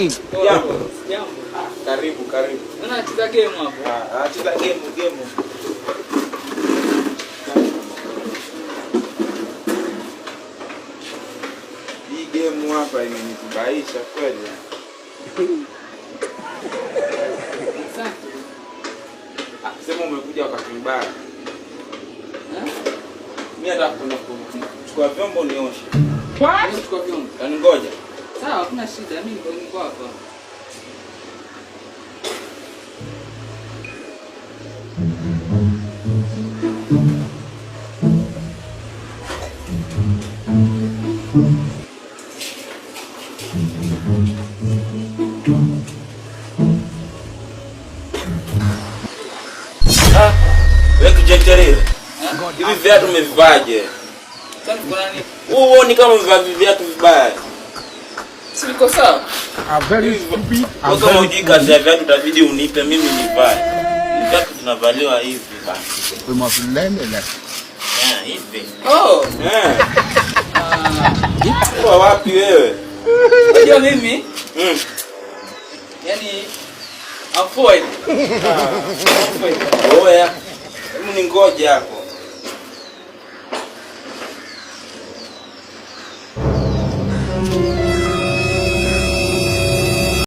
Jambo. Jambo. Karibu, karibu. Naona nacheza game hapo. Ah, acheza game game. Hii game hapa imenikubaisha kweli. Asante. Ah, sema umekuja wakati mbaya. Eh? Mimi nataka kwenda kuchukua vyombo nioshe. What? Chukua vyombo. Yaani ngoja. Sawa, hakuna shida. Mimi niko hapa. Ah, wewe kijeterere. Hivi viatu umevivaje? Sasa niko nani? Huoni kama umevaa viatu vibaya? Si niko sawa? are very stupid Wewe and kama very hujui kazi ya viatu itabidi unipe mimi nivae. Viatu vinavaliwa hivi bana. We must learn a lesson. Eh, hivi. Oh, Eh. Kwa wapi wewe? unajua mimi yani I'm forward. Oya. Hebu ningoje hapo.